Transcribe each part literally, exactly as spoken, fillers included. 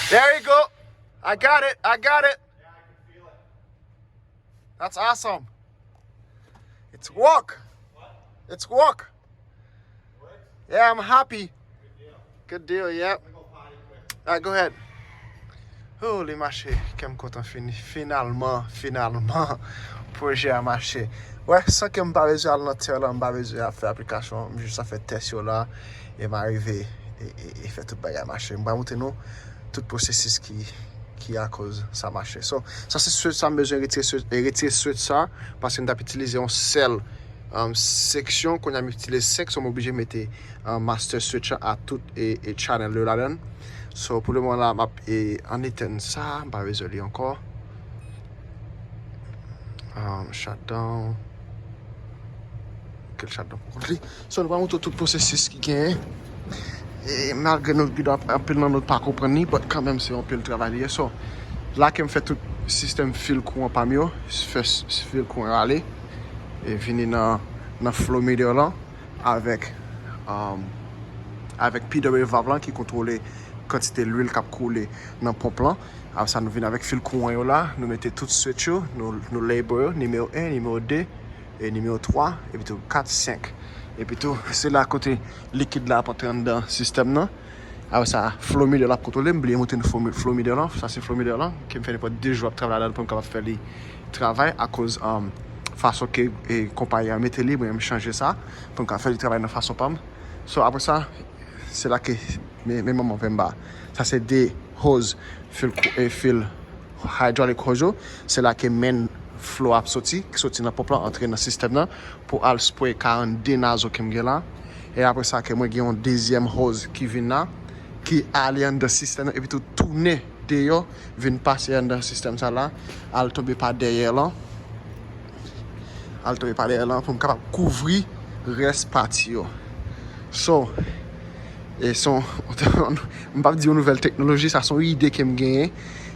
There you go. I got it. I got it. That's awesome. It's work. It's work. Yeah, I'm happy. Good deal, yep. All right, go ahead. Oh, li mache, kè m kontan fini. Finalman, finalman, pwojè a mache. Wè, san ke m pa bezwen al nan tè la, m pa bezwen ap fè aplikasyon, m jis ap fè tès yo la, e m arive e, e, e fè tout bagay mache. M pral montre nou tout pwosesis ki, ki akoz sa mache. So, sa se switch sa m bezwen retire, switch, e retire switch sa, paske m t ap itilize yon sèl um, seksyon, kounye a m itilize senk, so m oblije mete um, master switch a tout e, e channel yo ladan. So, pou le moman la, m ap e, an etenn sa, m pa bezwen li ankò. Um, shutdown. Kel shutdown pou kont li. So, nou pa montre tout pwosesis ki genyen. E malgre nou gen anpil nan nou pa konprann li, but kanmenm se yon pil travay li ye. So, la ke m fè tout sistèm fil kouran pa m yo, fè s- fil kouran yo ale, e vini nan, nan flow meter lan avèk, um, avèk P W valve lan ki kontwole kantite lwil k ap koule nan ponp lan. Apre sa, nou vin avèk fil kouran yo la, nou mete tout switch yo, nou, nou label yo, nimewo en, nimewo de, e nimewo twa, epi tou kat, senk. Epi tou, se la kote likid la ap antre anndan sistèm nan. Apre sa, flow meter la ap kontwole, m bliye montre nou flow meter lan, sa se flow meter lan, ke m fè nenpòt de jou ap travay ladan l pou m kapab fè li travay, akoz um, fason ke e, konpayi a mete li, mwen m chanje sa, pou m kapab fè li travay nan fason pa m. So, apre sa, se la ke, men, men manman fè m ba. Sa se de hose, fil, kou- e, fil hydraulic hose yo. Se la ke men flow ap soti, ki soti nan ponp lan, antre nan sistèm nan, pou al spray karannde nazo ke m gen la. E apre sa, ke mwen gen yon dezyèm hose ki vin la, ki ale anndan sistèm nan, epi tou tounen deyò, vin pase anndan sistèm sa la, al tonbe pa dèyè lan. Al tonbe pa dèyè lan pou m kapab kouvri rès pati yo. So, e son, m p ap di yon nouvèl teknoloji, sa se yon ide ke m genyen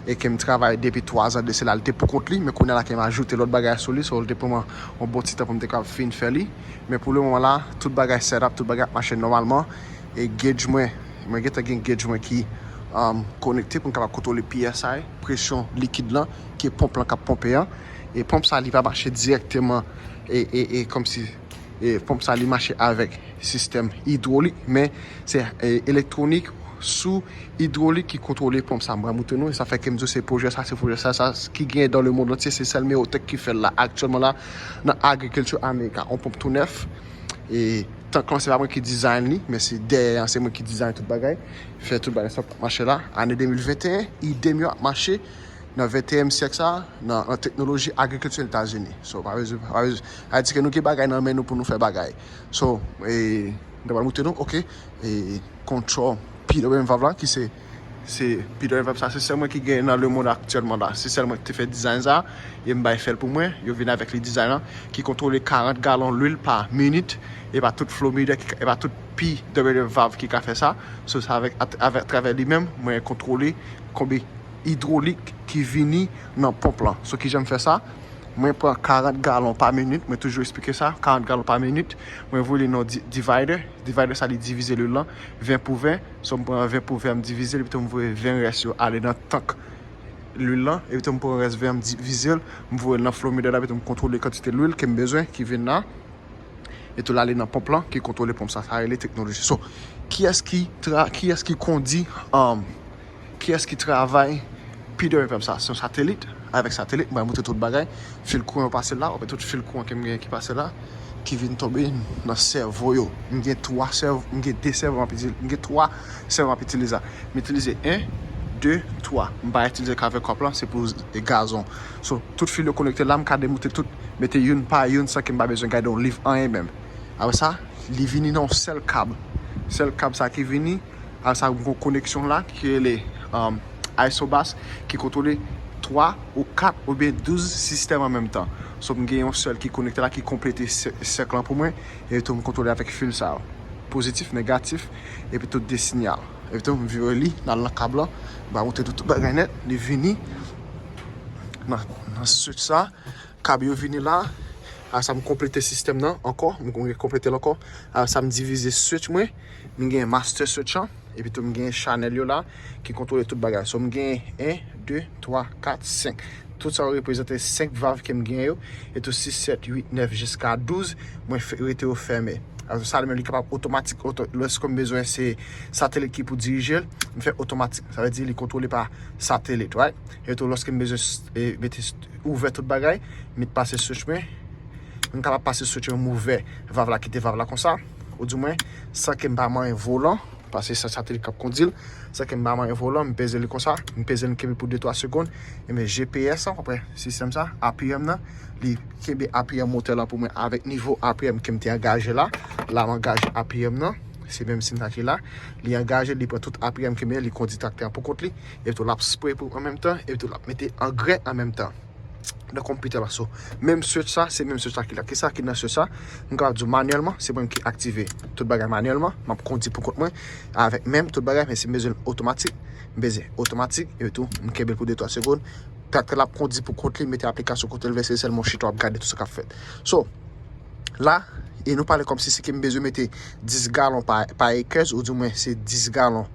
e ke m travay depi twa zan de sela, li te pou kont li, men kounye a la ke m ajoute lòt bagay sou li, so li te pran mwen yon bon ti tan pou m te kapab fin fè li. Men pou le moman la, tout bagay set up, tout bagay ap mache nòmalman. E gauge mwen, mwen gentan gen gauge mwen ki um, konekte pou m kapab kontwole P S I, presyon likid lan, ke ponp lan k ap ponpe an. E ponp sa, li pa mache dirèkteman, e, e, e kòmsi, e ponp sa, li mache avèk sistèm idwolik, men se e, elektwonik sou idwolik ki kontwole ponp sa. M pral montre nou, e sa fè ke m di w se pwojè sa, se pwojè sa, sa ki genyen dans le monde entier, se sèl Meotech ki fè l la, aktyèlman la, nan agrikilti Amerika. On ponp tou nèf, e tank lan, se pa mwen ki design li, men se dèyè an, se mwen ki design tout bagay. Fè tout bagay sa mache la. Ane de mil venteyen, ide m yo ap mache nan venteyenyèm syèk sa, nan, nan teknoloji agrikilti Etazini. So, pa bezwen, pa bezwen. Sa di ke nou gen bagay nan men nou pou nou fè bagay. So, e, m ta pral montre nou, ok, e, control P W M valve la, ki se, se P W M valve sa, se sèl mwen ki gen nan le monde aktyèlman la. Se sèl mwen ki te fè design sa, e m bay fè l pou mwen, yo vin avèk li design lan, ki kontwole karant galon lwil pa minit, e pa tout flow meter, ki- e pa tout P W M valve ki ka fè sa. So, sa avèk, at- avèk, atravè li menm, mwen kontwole konbyen idwolik ki vini nan ponp lan. So, kijan m fè sa? Mwen pran karant galon pa minit, mwen toujou eksplike sa, karant galon pa minit, mwen voye li nan di- divider, divider sa li divize lwil lan, ven pou ven, so m pran ven pou ven, m divize l, epi tou m voye ven rès yo ale nan tank lwil lan, epi tou m pran rès ven an, m divize l, m voye l nan flow meter la, epi tou m kontwole kantite lwil ke m bezwen ki vin la. E tou l ale nan ponp lan, ki kontwole ponp sa. Sa rele teknoloji. So, kiyès ki tra, kiyès ki kondi, um, kiyès ki travay P W M sa? Se yon satelit, avèk satelit, m pral montre tout bagay. Fil kouran yo pase la, ou wè tout fil kouran ke m genyen ki pase la, ki vin tonbe nan sèvo yo. M gen twa sèvo, m gen de sèvo m ap itilize, m gen twa sèvo m ap itilize la. M itilize en, de, twa. M pa itilize cover crop lan, se pou e gazon. So, tout fil yo konekte la, m ka demoute tout, mete youn pa youn san ke m pa bezwen gade yon liv anyen menm. Apre sa, li vini nan yon sèl kab. Sèl kab sa ki vini, apre sa, m gon koneksyon la ki rele um, Isobus, ki kontwole twa ou kat oubyen douz sistèm an menm tan. So, m gen yon sèl ki konekte la, ki konplete sè- sèk lan pou mwen, e tou m kontwole avèk fil sa yo. Pozitif, negatif, epi tout de sinyal. Epi tou m vire li, l al nan kab lan, m pral montre tout, tout bagay nèt, li vini nan, nan switch sa, kab yo vini la, apre sa m konplete sistèm nan ankò, m konplete l ankò, apre sa m divize switch mwen, m gen master switch lan, Epi tou m gen chanèl yo la ki kontwole tout bagay. So m gen en, de, twa, kat, senk. Tout sa yo reprezante senk valv ke m gen yo. E tou sis, sèt, uit, nèf jiska douz, mwen fè, rete yo fèmen. Alò, sa li menm li kapab otomatik. Oto, lòske m bezwen se satelit ki pou dirije l, m fè otomatik. Sa vle di li kontwole pa satelit, right? E tou lòske m bezwen s- e, mete s- ouvè tout bagay, m pase switch mwen. M kapab pase switch mwen, m ouvè valv la, kite valv la konsa. Ou di mwen, san ke m pa manyen volan, paske se satelit k ap kondi l. San ke m pa manyen volan, m peze li konsa, m peze l, m kenbe pou de twa segonn. Ebyen, G P S la, w konprann, sistèm sa, A P M nan, li kenbe A P M motè la pou mwen avèk nivo A P M ke m te angaje la. La, m angaje A P M nan. Se menm sim sa ki la. Li angaje, li pran tout A P M ke m gen, li kondi traktè an pou kont li. Epi tou, l ap spray pou an menm tan. Epi tou, l ap mete angrè an menm tan nan konpitè la. So, menm switch sa, se menm switch la ki la. Kisa ki nan switch sa? M kapab di w manyèlman, se mwen ki aktive tout bagay manyèlman. M ap kondi pou kont mwen avèk menm tout bagay, men si m bezwen l otomatik, m peze otomatik, epi tou, m kenbe l pou de twa segonn. Traktè la ap kondi pou kont li, mete aplikasyon kote l vle, se sèlman w chita w ap gade tout sa k ap fèt. So, la, e nou pale kòmsi si ke m bezwen mete dis galon pa, pa acres, ou di mwen se dis galon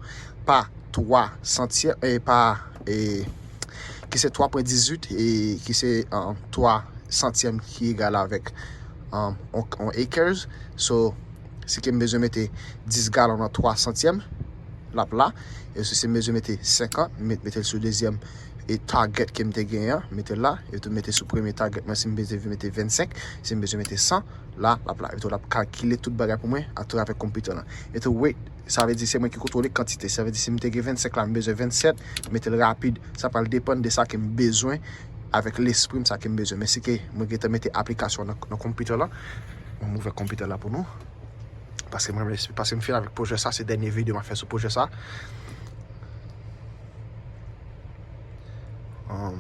pa twa santyèm, e pa, e, ki se twa pwen dizuit, e ki se, um, twa santyèm ki egal avèk, um, on, on acres. So, si ke m bezwen mete dis galon nan twa santyèm, l ap la. E si se m bezwen mete senkant, m met, mete l sou dezyèm e target ke m te genyen an, mete l la. E tou mete sou premye target mwen, si m bezwen mete vennsenk, si m bezwen mete san, la, l ap la. E tou l ap kalkile tout bagay pou mwen atravè konpitè lan. E tou wait, sa vle di se mwen ki kontwole kantite. Sa vle di si m te gen vennsenk la, m bezwen vennsèt, mete l rapid. Sa pral depann de sa ke m bezwen avèk lespri m, sa ke m bezwen. Men si ke mwen gentan mete aplikasyon nan, nan konpitè lan, mwen ouvè konpitè la pou nou. Paske mwen renmen, paske m fin avèk pwojè sa, se dènye videyo m ap fè sou pwojè sa. Um,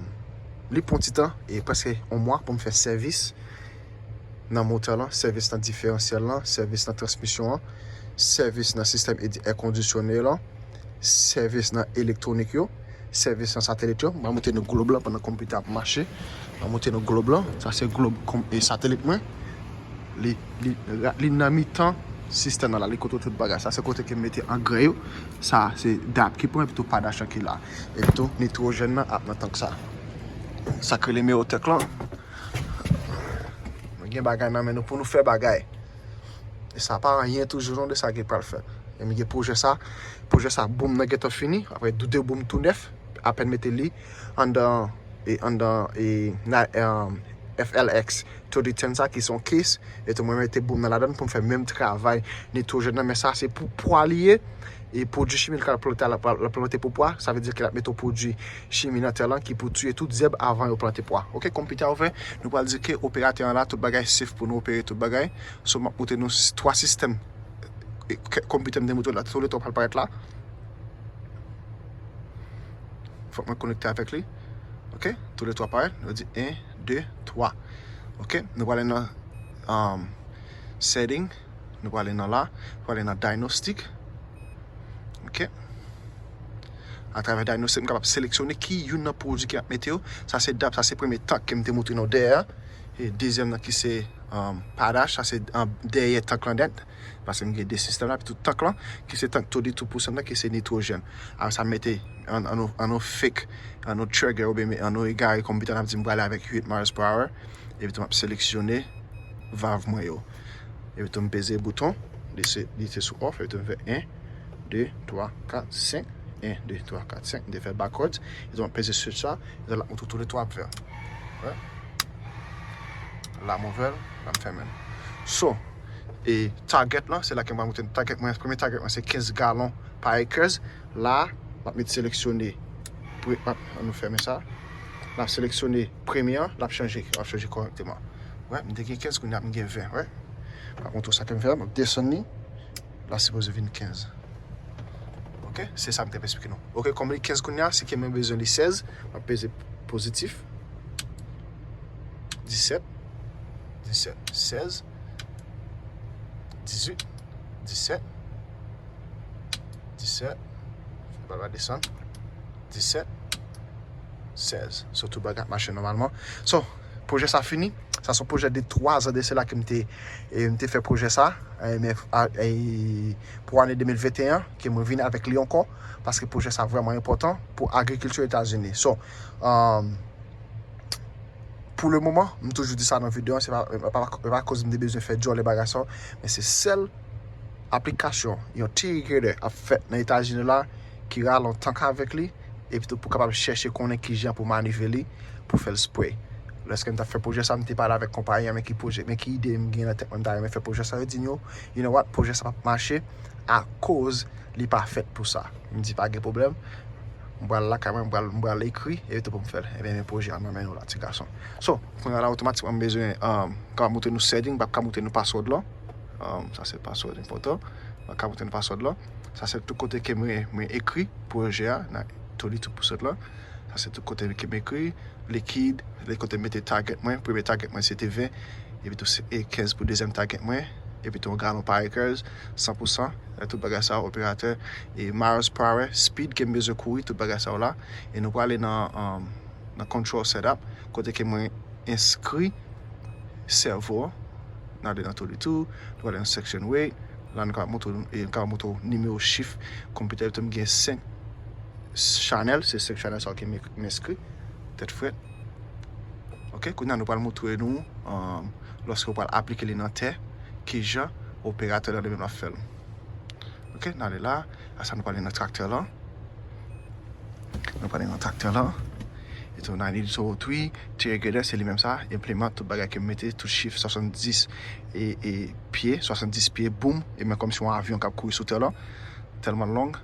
li pran ti tan, e prèske yon mwa pou m fè sèvis nan motè lan, sèvis nan diferansyèl lan, sèvis nan transmisyon an, sèvis nan sistèm edi-, èkondisyone lan, sèvis nan elektwonik yo, sèvis nan satelit yo. M pral montre nou globe lan pandan konpitè ap mache. M pral montre nou globe lan. Sa se globe kon-, e satelit mwen. Li, li, ra- li nan mitan sistèm nan la, li kote tout bagay. Sa se kote ke m mete angrè yo. Sa se dap ki pran, epi tou padach lan ki la. Epi tou nitwojèn nan ap nan tank sa. Sa k rele meyotank lan. Nou gen bagay nan men nou pou nou fè bagay. E sa pa anyen toujou non de sa ki pral fèt. E m gen pwojè sa, pwojè sa boum nan gentan fini, apre dou de boum tou nèf, apèn mete li anndan, e anndan, e na, um, F L X thirty ten sa ki se yon case, e tou mwen mete boum nan ladann pou m fè menm travay nitwojèn nan, men sa se pou pwa li ye, e pwodui chimik l ka plante a, l ap, l ap plante pou pwa, sa vle di ke l ap mete yon pwodui chimi nan tè lan ki pou tiye tout zèb avan yo plante pwa. Oke, konpitè a ouvè, nou pral di ke operatè an la, tout bagay safe pou nou opere tout bagay. So, m ap montre nou s- twa sistèm, e, ke- konpitè m te montre la, tou le twa pral parèt la. Fòk mwen konekte avèk li. Oke, tou le twa parèt. Nou di en, de, twa. Oke, nou prale nan, um, setting. Nou prale nan la. Nou prale nan diagnostic. Oke. Atravè diagnostic, m kapab seleksyone ki youn nan pwodui ke m ap mete yo. Sa se dap, sa se premye tank ke m te montre nou dèyè a. E dezyèm nan ki se, um, padach, sa se, um, dèyè tank lan nèt. Paske m gen de sistèm la, epi tout tank lan, ki se tank twenty two percent nan, ki se nitwojèn. Apre sa, m mete an, an, nou- an nou fake, an nou trigger, oubyen an nou egare, konpitè n ap di m prale avèk uit miles per hour. Epi tou m ap seleksyone valv mwen yo. Epi tou m peze bouton, li se, li se sou off, epi tou m fè en, de, twa, kat, senk, en, de, twa, kat, senk, m te fè backwards, epi tou m ap peze switch sa, epi tou l ap montre tou le twa ap fè. Wè. La m ouvè l, la m fèmen l. So, e target lan, se la ke m pral montre nou target mwen. Premye target mwen se kenz galon pa acres. La, m ap met seleksyone. Pre- m ap- Ann nou fèmen sa. L ap seleksyone premye an, l ap chanje, l ap chanje kòrèkteman. Wè, m te gen kenz, kounye a m gen ven, wè. Pa kontwòl sa ke m fè a, m ap desann li. La sipoze vin kenz. Oke, se sa m te ap esplike nou. Oke, kòm li kenz kounye a, si ke mwen bezwen li sèz, m ap peze pozitif. Disèt, disèt, sèz, dizuit, disèt, disèt, fè bal la desann, disèt, sèz. So, tout bagay ap mache nòmalman. So, pwojè sa fini. Sa se yon pwojè de twa zan de sela ke m te, e, m te fè pwojè sa, e, men, a, e, pou ane de mil venteyen an, ke mwen vin avèk li ankò, paske pwojè sa vrèman enpòtan pou agrikilti Etazini. So, um, pou le moman, m toujou di sa nan videyo an, se pa, pa, pa, pa koz m te bezwen fè djòlè bagay sa, men se sèl aplikasyon yon T-Irrigator ap fèt nan Etazini la, ki rale yon tank avèk li, epi tou pou kapab chèche konnen kijan pou manevre li, pou fè l spray. Lèske m t ap fè pwojè sa, m te pale avèk konpayi an, men ki pwojè, men ki ide m gen nan tèt mwen, m ta renmen fè pwojè sa, yo di m yo, you know what, pwojè sa p ap mache, akoz li pa fèt pou sa. M di pa gen pwoblèm, m pral lakay mwen, m pral, m pral ekri, epi tou pou m fè l. Ebyen, men pwojè an nan men nou la, ti gason. So, kounye a la, otomatikman, m bezwen, um, kapab montre nou setting, m p ap ka montre nou password lan. Um, sa se password enpòtan. M p ap ka montre nou password lan. Sa se tout kote ke mwen, mwen ekri pwojè a, nan twenty-two percent lan. Sa se tout kote ke m ekri, likid, lè kote m mete target mwen. Premye target mwen se te ven, epi tou se, e kenz pou dezyèm target mwen, epi tou yon galon pa acres, san pou san, e tout bagay sa, operatè, e miles per hour, speed ke m bezwen kouri, tout bagay sa yo la. E nou prale nan, um, nan control setup, kote ke mwen enskri sèvo an. N ale nan twenty-two, nou prale nan section weight. La, nou ka montre, e, nou ka montre w nimewo chif konpitè, epi tou m gen senk chanèl, se senk chanèl sa yo ke m, m enskri, tèt frèt. Ok, kounye a nou pral montre nou, um, lòske w pral aplike li nan tè, kijan operatè lan li menm l ap fè l. Ok, n ale la, asa nou prale nan traktè lan. Nou prale nan traktè lan. Eto nine eighty two oh three, T-Irrigator, se li menm sa, implement tout bagay ke m mete, tout chif swasanndis e, e pye, swasanndis pye, boum, e men kòmsi yon avyon k ap kouri sou tè lan, tèlman l long.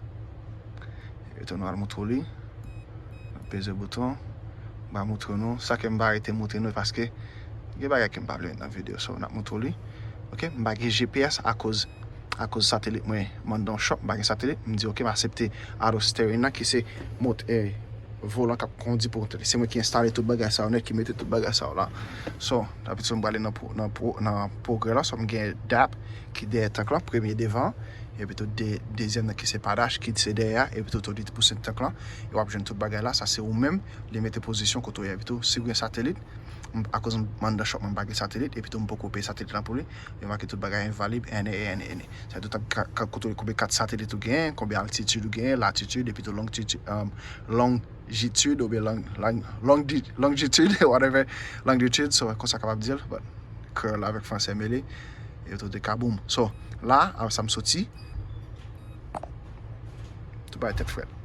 Eto nou al montre w li. N ap peze bouton. M va montre nou. Sa ke m pa rete montre nou, paske gen bagay ke m pa vle met nan videyo, so n ap montre w li. Ok, m pa gen G P S akoz, akoz satelit mwen mande yon chòk, m pa gen satelit. M di, ok, m aksepte auto steering nan ki se mot, e, volan k ap kondi pou ou. Se mwen ki enstale tout bagay sa yo nèt, ki mete tout bagay sa yo la. So, dapitud m prale nan pro-, nan pro-, nan progrè la, so m gen dap ki dèyè tank lan, premye devan, epi tou de-, dezyèm nan ki se padach, ki se dèyè a, epi tou twenty-two percent tank lan, e w ap jwenn tout bagay la, sa se ou menm, li mete pozisyon kote w ye, epi tou, si w gen satelit, m, akoz m anndan shop mwen, m pa gen satelit, epi tou m poko peye satelit lan pou li, yo make tout bagay envalib, N A, N A, N A. Sa tou tank ka, ka, kote w, konbyen kat satelit ou gen, konbyen altitid ou gen, latitid, epi tou longtitid, um, longitid, oubyen long, long, long, longitid, whatever, longitid, so, konsa kapab di l, but, kreyòl avèk fransè mele, epi tou de kaboum. So, la, apre sa m soti, tout bagay tèt frèt.